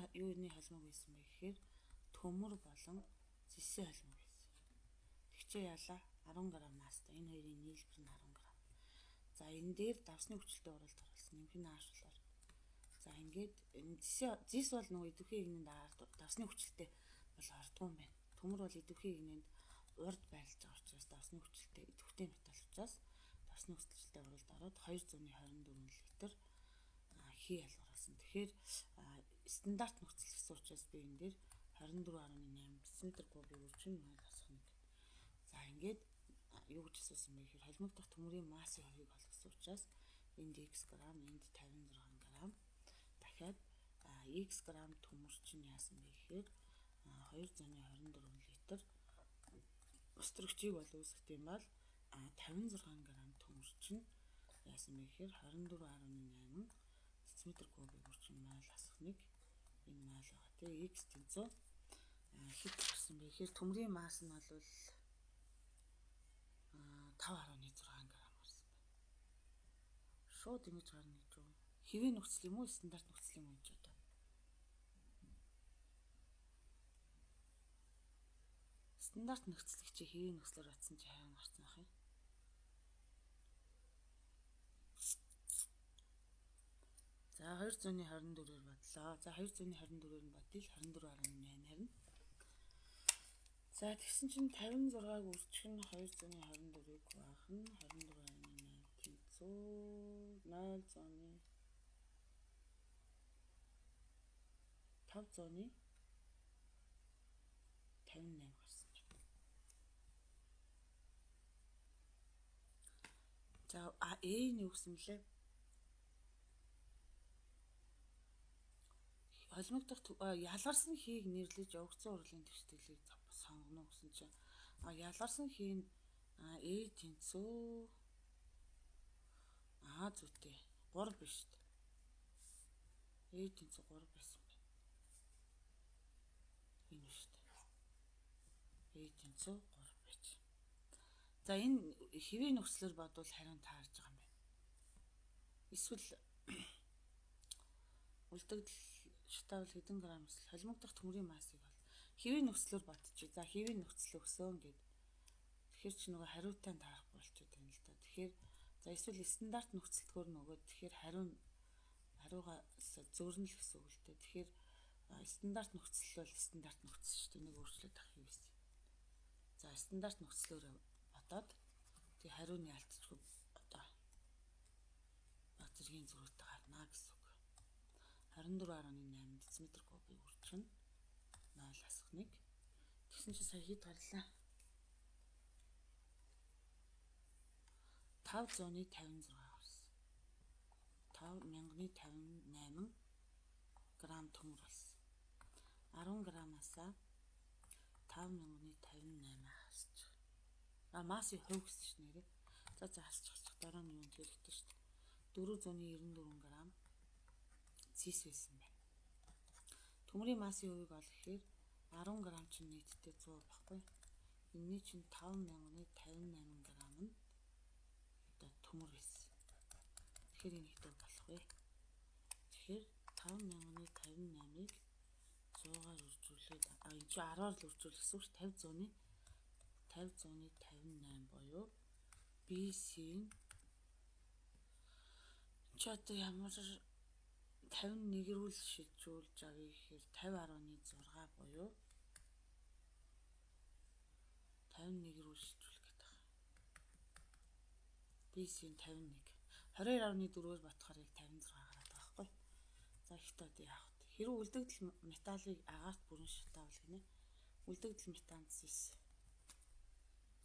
холимог байсан бэ гэхээр төмөр болон зэсийн холимог байсан. Тэгчээ яалаа 10 г масстай энэ хоёрын нийлбэр нь 10 г. За энэ дээр давсны хүчлэлтэй уралд оруулсан нэмэх нь ааш болохоор. За ингээд энэ зэс бол нөгөө идэвхтэй игнэнд давсны хүчлэлтэй бол ордгоо юм байна. Төмөр бол идэвхтэй игнэнд урд байрлаж байгаа учраас давсны хүчлэлтэй идэвхтэй металл учраас давсны хүчлэлтэй уралд ороод 224 литр хий ялгаруулсан. Тэгэхээр стандарт нөхцөл гэсэн учраас би энэ дээр 24.8 дециметр кубыг үржин майл асах нэг. За ингээд юу гэж асуусан бэ гэхээр холимог дахь төмөрийн массын хувийг олгосон учраас энд x грамм, энд 56 грамм. Дахиад x грамм төмөр чинь яасан бэ гэхээр 224 литр ус төрөгчийг бол үүсгэх юм бол 56 грамм төмөр чинь яасан бэ гэхээр 24.8 дециметр кубыг үржин майл асах нэг энэ майл байгаа тий. X тэнцүү хэд гарсан бэ гэхээр төмрийн масс нь бол 5.6 грамм гарсан байна. Шууд ингэж гарна гэж юу? Хэвийн нөхцөл юм уу, стандарт нөхцөл юм уу гэж одоо. Стандарт нөхцөл чи хэвийн нөхцлөөр батсан чи хайран гарсан ах юм. За 224-ээр бодлоо. За 224-ээр нь бодъё л 24.8 харина. За тэгсэн чинь 56-г үржих нь 224-ыг хуваах нь 24.8 тэнцүү 0.558 гарсан байна. За А нь юу гэсэн бэлээ? Холимогдох ялгарсан хийг нэрлэж явагдсан урлын твсгэлийг сонгоно гэсэн чинь ялгарсан хий нь А тэнцүү А зүйтэй 3 биш үү? А тэнцүү 3 байсан байна. Энэ биш үү? А тэнцүү 3 байж. За энэ хэвийн нөхцлөөр бодвол хариу нь таарж байгаа юм байна. Эсвэл үлдэгдэл шатаавал хэдэн грамм эсвэл холимогдох төмрийн массыг бол хэвийн нөхцлөөр бодчих. За хэвийн нөхцөл өгсөн гэд. Тэгэхээр чи нөгөө хариутай нь таарахгүй болчиход байна л да. Тэгэхээр за эсвэл стандарт нөхцөлтгөр нөгөөд тэгэхээр хариугаа зөөрнө л гэсэн үг л дээ. Тэгэхээр стандарт нөхцөл бол стандарт нөхцөл шүү дээ. Нэг өөрчлөлт авах юм биш. За стандарт нөхцлөөр бодоод тэг хариуны алдчихгүй одоо баг зэргийн зөрүүтэй гарна гэсэн үг. 24.8 дециметр кубыг үржих нь 0.1. Тэгсэн чи сая хэд гарлаа? 556 гарсан. 5058 грамм төмөр болсон. 10 граммаасаа 5058 хасчих. А массын хувь гэсэн чинь нэрээ. За за хасчих хасчих дараа нь юунд хэрэгтэй шүү дээ. 494 грамм цис байсан байна. Төмрийн массын хувийг олох гэхээр 10 грамм чинь нийтдээ 100 баггүй. Энэний чинь 5058 грамм нь одоо төмөр байсан. Тэгэхээр энэ хэдэн болох вэ? Тэгэхээр 5058-ыг 100-аар үржүүлээд энэ чинь 10-аар л үржүүлэх гэсэн үг шүү. 50.58 буюу BC-ийн чи одоо ямар 51 рүү л шилжүүлж авъя гэхээр 50.6 буюу 51 рүү шилжүүлэх гэдэг байна. BC-ийн 51. 22.4-ээр бодохоор яг 56 гараад байгаа байхгүй. За ихтэй одоо яах вэ? Хэрвээ үлдэгдэл металлыг агаарт бүрэн шатаавал гинэ. Үлдэгдэл метан зис.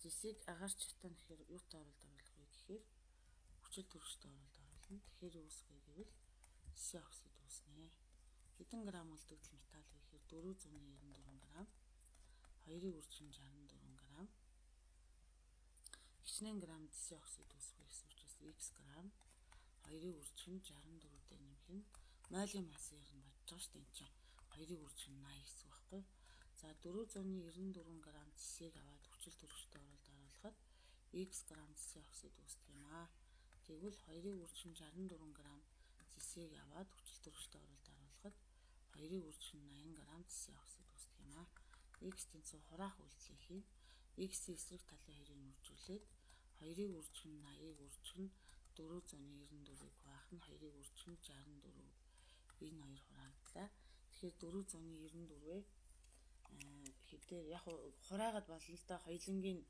Зисийг агаарт шатаана гэхээр юутай оролд оруулах вэ гэхээр хүчил төрөгчтэй оролд оруулна. Тэгэхээр юу үүсэх вэ гэвэл зисийн оксид үүснэ. Хэдэн грамм үлдэгдэл металл вэ гэхээр 494 грамм. 2-ыг үржин 64 грамм. Хичнээн грамм зисийн оксид үүсэх вэ гэсэн учраас x грамм 2-ыг үржих нь 64 дээр нэмэх нь молийн массыг нь бодож байгаа шүү дээ. Энэ чинь 2-ыг үржих нь 80 гэсэн үг байхгүй. За 494 грамм зисийг аваад хүчил төрөгчтэй оролд оруулахад x грамм зисийн оксид үүсдэг юм аа. Тэгвэл 2-ыг үржих нь 64 грамм зисийг аваад хүчил төрөгчтэй оролд оруулахад 2-ыг үржих нь 80 грамм зисийн оксид үүсдэг юм аа. X тэнцүү хураах үйлдэлийг хийн. X-ийн эсрэг талын хоёрыг үржүүлээд 2-ыг үржих нь 80-ыг үржих нь 494-ыг хуваах нь 2-ыг үржих нь 64. Энэ хоёр хураагдлаа. Тэгэхээр 494-ээ хэдээр яг хураагаад болно л да. Хоёулангийн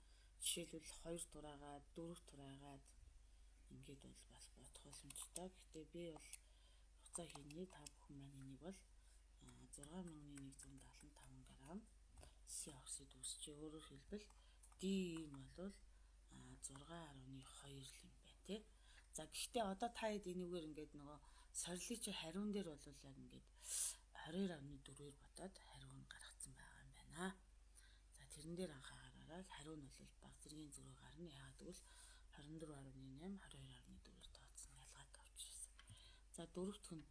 жишээлбэл 2 тураагаад 4 тураагаад ингээд бол бас бодох боломжтой. Гэхдээ би бол хуцаа хийнэ. Та бүхэн маань энийг бол 6175 грамм зисийн оксид үүсчээ. Өөрөөр хэлбэл D нь бол 6.2 юм байна тий. За гэхдээ одоо та хэд энэгээр ингээд нөгөө сорилыг чи хариун дээр бол яг ингээд 22.4-ээр бодоод хариу нь гаргацсан байгаа юм байна. За тэрэн дээр анхаараарай. Хариу нь бол баг зэргийн зөрөө гарна. Яагаад гэвэл 24.8 22.4-ээр тооцсон ялгаатай учраас. За дөрөвтг нь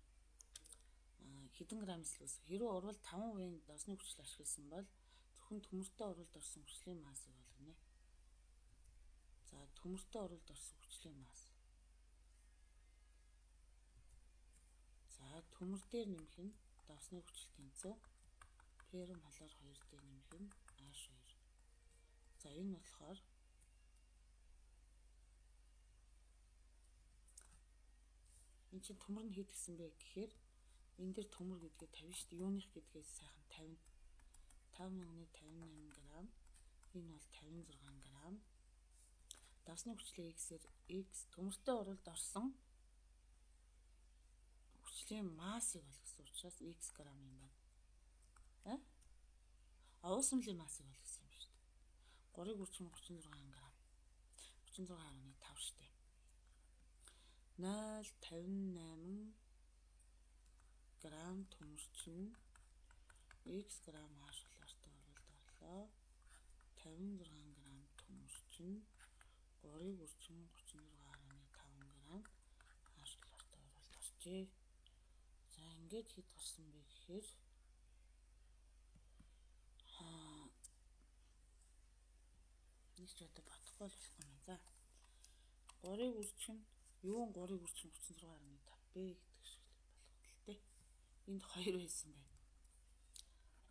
хэдэн грамм эсэл үүсэх. Хэрвээ урвал 5% досны хүчил ашигласан бол зөвхөн төмөртэй урвалд орсон хүчлийн массыг олгоно. За төмөртэй урвалд орсон хүчлийн масс. За төмөр дээр нэмэх нь давсны хүчил тэнцүү Феррум хлор 2 дээр нэмэх нь H2. За энэ болохоор энэ чинь төмөр нь хэд гэсэн бэ гэхээр энэ дээр төмөр гэдгээ 50 шүү дээ. Юуных гэдгээс сайхан 50 5058 грамм Энэ бол 56 грамм. Давсны хүчлээ x-ээр x төмөртэй уралд орсон хүчлийн массыг олгосон учраас x грамм юм байна. Уусмалын массыг олгосон юм шүү дээ. 3-ыг үржих нь 36 грамм. 36.5 шүү дээ. 0.58 грамм төмөрчин x грамм H хлортой уралд орлоо. 56 грамм төмөрчин 3-ыг үржих 36.5 грамм H хлортой уралд оржээ. За ингээд хэд гарсан бэ гэхээр нэг ч одоо бодохгүй л болохгүй юм. За 3-ыг үржих нь юун 3-ыг үржих нь 36.5 бэ гэдэг шиг л болох л дээ. Энд 2 байсан байна.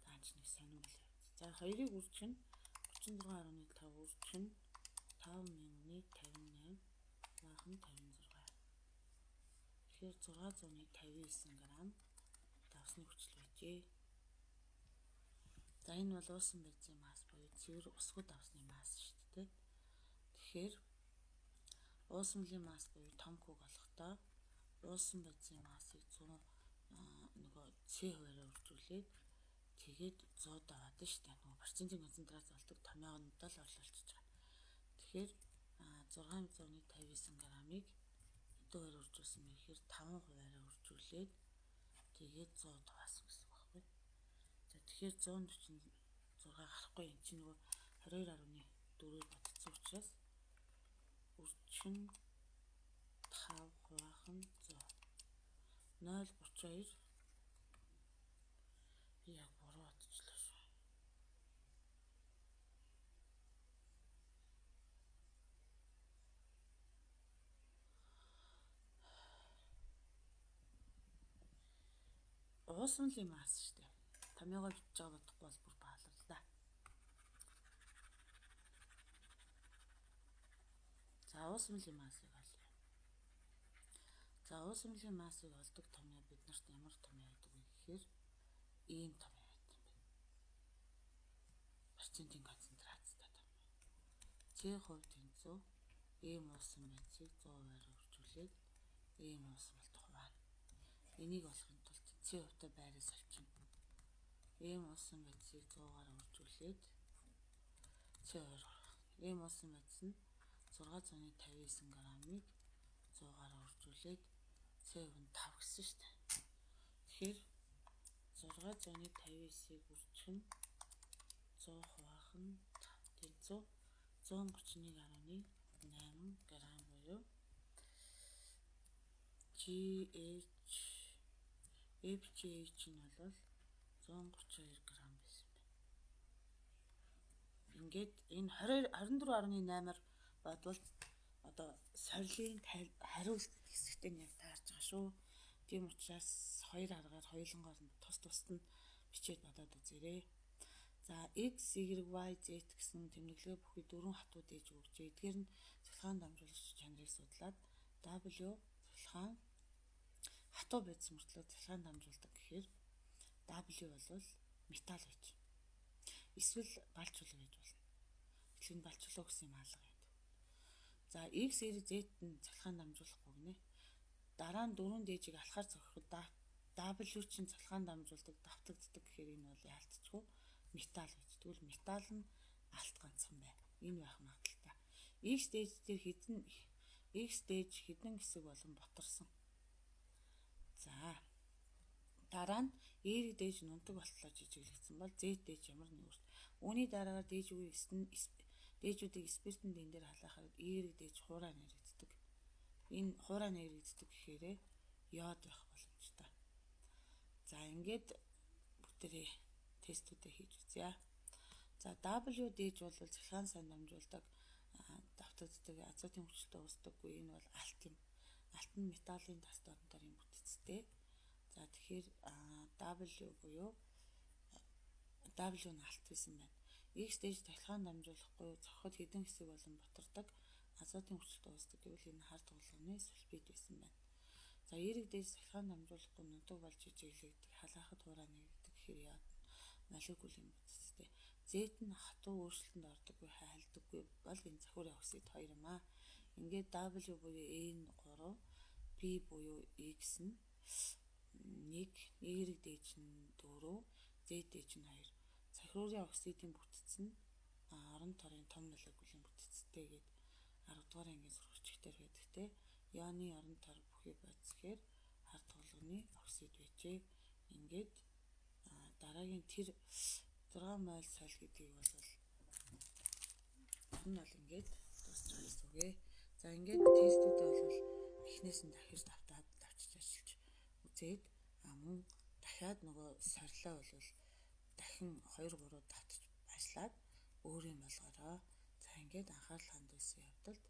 За ч нэг сонин бол. За 2-ыг үржих нь 36.5 үржих нь 5058 хуваах нь 56. Тэгэхээр 659 грамм давсны хүчил байжээ. За энэ бол уусан байцын масс буюу цэвэр усгүй давсны масс шүү дээ. Тэгэхээр уусмлын масс буюу том күг олохдоо уусан байцын массыг 100 нөгөө C хувиараа үржүүлээд тэгээд 100 даваад шүү дээ. Нөгөө процентын концентрац болдог томьёонд л орлуулчихж байгаа. Тэгэхээр 659 граммыг хэдэн хувиар үржүүлсэн бэ гэхээр 5 хувиараа үржүүлээд тэгээд 100 даваасан гэсэн үг байхгүй. За тэгэхээр 146 гарахгүй юм чинь нөгөө 22.4-ээр бодсон учраас үржих нь 5 хуваах нь 100. 0.32 би яг буруу бодчихлоо шүү. Уусмалын масс шүү дээ. Томьёогоо бичиж байгаа бодохгүй бол бүр бааларлаа. За уусмалын массыг олъё. За уусмалын массыг олдог томьёо бид нарт ямар томьёо байдаг вэ гэхээр ийм томьёо байдаг юм байна. Процентын концентрацтай томьёо. С хувь тэнцүү ийм уусан байцыг 100 хувиар үржүүлээд ийм уусмалд хуваана. Энийг олохын тулд С хувьтай байраа соличихно. Ийм уусан байцыг 100-аар үржүүлээд С хувиар. Ийм уусан байц нь 659 граммыг 100-аар үржүүлээд С хувь нь 5 гэсэн шүү дээ. Тэгэхээр 659-ийг үржих нь 100 хуваах нь 5 тэнцүү 131.8 грамм буюу GH FGH нь бол 132 грамм байсан байна. Ингээд энэ 24.8-аар бодвол одоо сорилын хариулт хэсэгтээ нь яг таарч байгаа шүү. Тийм учраас хоёр аргаар хоёулангаар нь тус тусад нь бичээд бодоод үзээрэй. За X, Y, Y, Z гэсэн тэмдэглэгээ бүхий дөрвөн хатуу дээж өгчээ. Эдгээр нь цахилгаан дамжуулагч чанарыг судлаад W цахилгаан хатуу бодис мөртлөө цахилгаан дамжуулдаг гэхээр W бол металл байж. Эсвэл бал чулуу байж болно. Тэгэхээр бал чулуу гэсэн юм алга байдаг. За X, Y, Z нь цахилгаан дамжуулахгүй гинэ. Дараа нь дөрвөн дээжийг алхаар цохиход W чинь цахилгаан дамжуулдаг, давтагддаг гэхээр энэ бол яалтчгүй металл байж. Тэгвэл металл нь алт ганцхан байна. Энэ байх магадлалтай. X дээж дээр хэдэн X дээж хэдэн хэсэг болон ботарсан. За дараа нь Y дээж нунтаг болтлоо жижиглэгдсэн бол Z дээж ямар нэг үрт. Үүний дараагаар дээжүүдийг спиртэн дэн дээр халаахаар Y дээж хуурай нэрэгддэг. Энэ хуурай нэрэгддэг гэхээрээ йод байх боломжтой. За ингээд бүгдээрээ тестүүдээ хийж үзье. За W дээж бол цахилгаан сайн дамжуулдаг, давтагддаг, азотын хүчлэлтэй үүсдэггүй. Энэ бол алт юм. Алт нь металлын тас дорнторын бүтцтэй. За тэгэхээр W буюу W нь алт байсан байна. X дээж цахилгаан дамжуулахгүй цохиход хэдэн хэсэг болон ботардаг, азотын хүчлэлтэй үүсдэг гэвэл энэ хар тулганы сульфид байсан байна. За Y дээж цахилгаан дамжуулахгүй нутаг болж жижиглэгдэх, халаахад хуурай нэгдэг гэхээр йод молекулын бүтцтэй. Z нь хатуу өөрчлөлтөнд ордоггүй, хайлдаггүй бол энэ цахиурын оксид 2 юм аа. Ингээд W буюу A нь 3, B буюу X нь 1, Y дэж нь 4, Z дэж нь 2. Цахиурын оксидын бүтэц нь орон торын том молекулын бүтэцтэй гээд 10 дугаар ангийн сургагчдаар байдаг те. Ионы орон тор бүхий бодис гэхээр хар тулганы оксид байжээ. Ингээд дараагийн тэр 6 мойл соль гэдгийг бол ер нь бол ингээд дуусч байгаа гэсэн үг ээ. За ингээд тестүүдээ бол эхнээс нь дахиж давтаад давчиж ажиллаж үзээд мөн дахиад нөгөө сорилоо бол дахин 2 3 давтаж ажиллаад өөр юм болгоорой. За ингээд анхаарал хандуулсан явдалд